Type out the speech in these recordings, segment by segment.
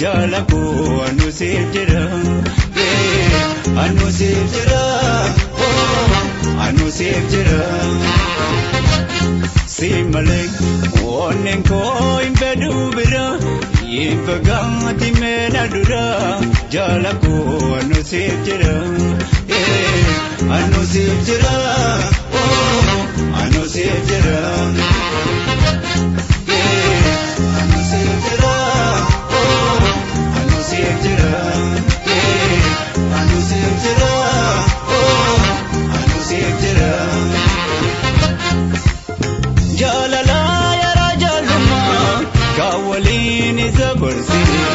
Jaala koo anu siif jira. Anu siif jira. Anu siif jira. Si malee onneen koo hin fedhu bira. Hin fagaati meena dura. Jaala koo anu siif jira. Anu siif jira. Anu siif jira. Anu siif jira. Anu siif jira. Anu siif jira. Anu siif jira. Jaalala yaraa jaalummaa kan waliin isa barsine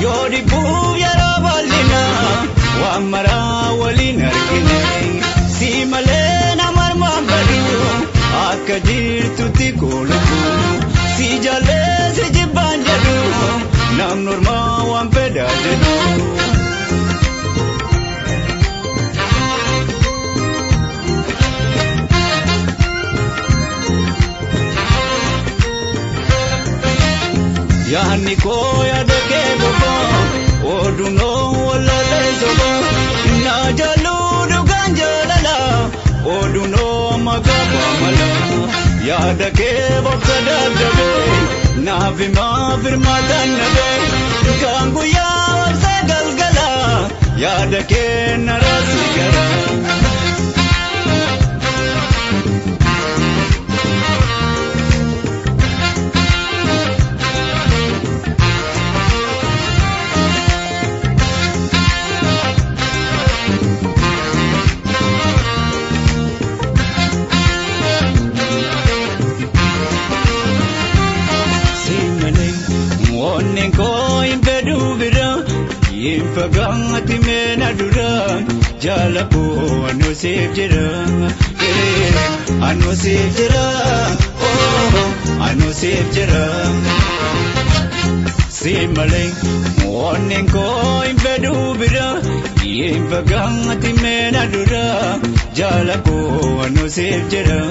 yoo dhibbuuf yeroo bal'inaa waan maraa waliin argine si malee nama armaan badu akka jirtutti koolufu si jaallee si jibbaan jedhu namni ormaa waan fedhaa jedhu. Yaanni koo yaada kee bobaa oduunoo walaalee sobaa na jaaluu dhugaan jaalala oduunoo maqaa baamala yaada kee bobsa dadhabee naaf himaa firmaataan nabee kan guyyaa obsa galgala yaada kee na raasii gara. Si malee onneen koo hin fedhu bira hin fagaati meena dura jaala koo anu siif jira. Anu siif jira. Anu siif jira. Si malee onneen koo hin fedhu bira hin fagaati meena dura jaala koo anu siif jira.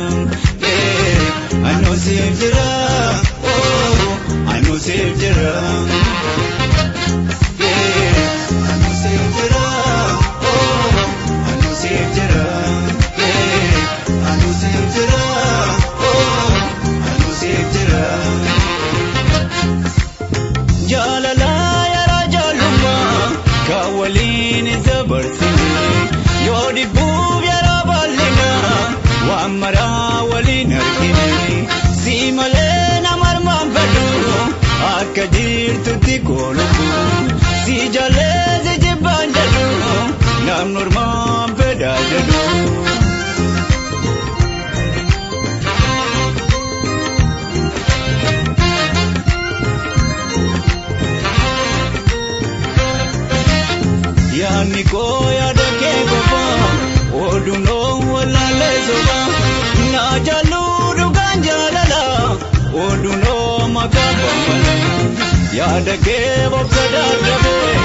Anu siif jira. Anu siif jira. Anu siif jira. Anu siif jira. Anu siif jira. Anu siif jira. Jaalala yaraa jaalummaa kan waliin isa barsine yoo dhibbuuf yeroo bal'inaa waan maraa waliin argine si malee nama armaan fedhu akka jirtutti koolufu si jaallee si jibbaan jedhu namni ormaan fedhaa jedhu. Yaanni koo yaada kee qofaa oduunoo walaalee sobaa na jaaluu dhugaan jaalala oduunoo maqaa baamala yaada kee bobsa dadhabee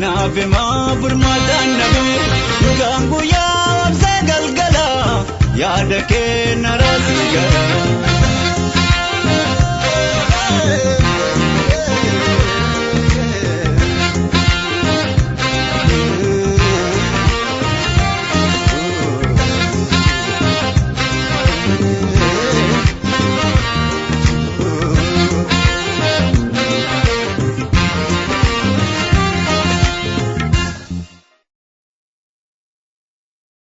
naaf himaa furmaataan nabee kan guyyaa obsa galgala yaada kee na